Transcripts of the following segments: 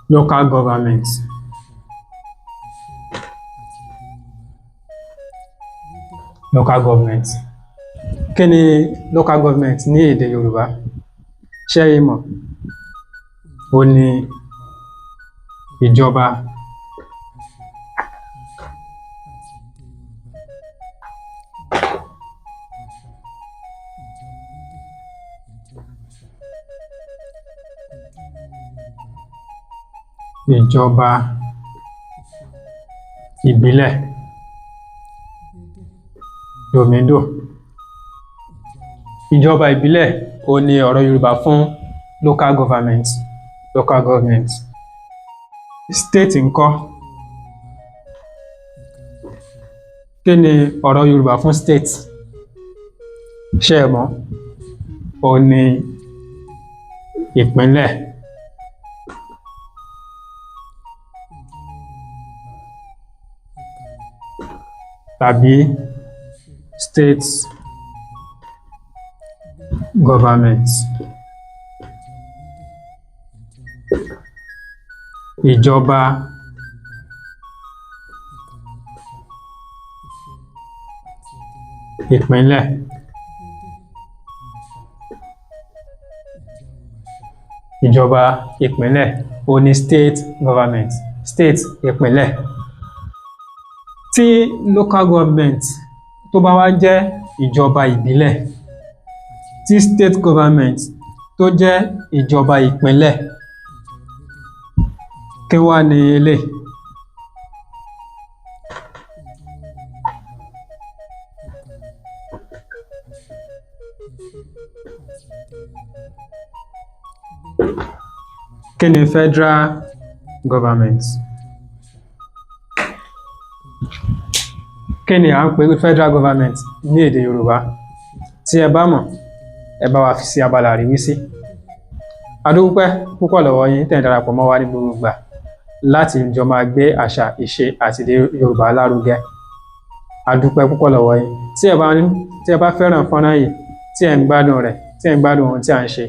Local government. Local government. Kí ni local government ní èdè Yorùbá? Ṣé ẹ mọ̀? Ó ní ìjọba ìbílẹ̀ dòmídò. Ìjọba ìbílẹ̀, ó ní ọ̀rọ̀ Yorùbá fún local government. Local government. State ńkọ́? Kí ni ọ̀rọ̀ Yorùbá fún state? Ṣé ẹ mọ̀? Ó ní ìpínlẹ̀. Tàbí state government. Ìjọba ìpínlẹ̀. Ìjọba ìpínlẹ̀, ó ní state government. State, ìpínlẹ̀. Tí local government tó bá wá jẹ́ ìjọba ìbílẹ̀, tí state government tó jẹ́ ìjọba ìpínlẹ̀, kí wá ní eléyìí? Kí ni federal government? Kí ni à ń pè federal government ní èdè Yorùbá? Tí ẹ bá mọ̀, ẹ bá wa fi sí abala àríwísí. A dúpẹ́ púpọ̀ lọ́wọ́ yín tẹ́ ẹ̀ ń darapọ̀ mọ́ wa ní gbogbo ìgbà láti jọ máa gbé àṣà, ìṣe àti èdè Yorùbá lárugẹ. A dúpẹ́ púpọ̀ lọ́wọ́ yín. Tí ẹ bá fẹ́ràn fọ́nrán yìí, tí ẹ̀ ń gbádùn rẹ̀, tí ẹ̀ ń gbádùn ohun tí à ń ṣe,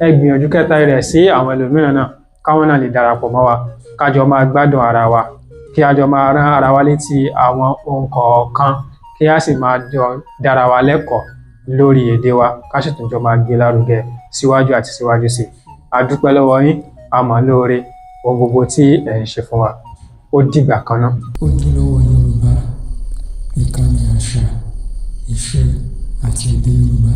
ẹ gbìyànjú kẹ́ta rẹ̀ sí àwọn ẹlòmíràn náà, káwọn náà lè darapọ̀ mọ́ wa, ká jọ máa gbádùn ara wa, kí a jọ máa rán ara wa létí àwọn ohun kọ̀ọ̀kan, kí a sì máa jọ dára wa lẹ́kọ̀ọ́ lórí èdè wa, ká sì tún jọ máa gbé lárugẹ síwájú àti síwájú sí i. A dúpẹ́ lọ́wọ́ yín, a mọ̀ lóore ohun gbogbo tí ẹ̀ ń ṣe fún wa. Ó dìgbà kan náà. Ojúlówó Yorùbá, ìkànnì àṣà, ìṣe àti èdè Yorùbá.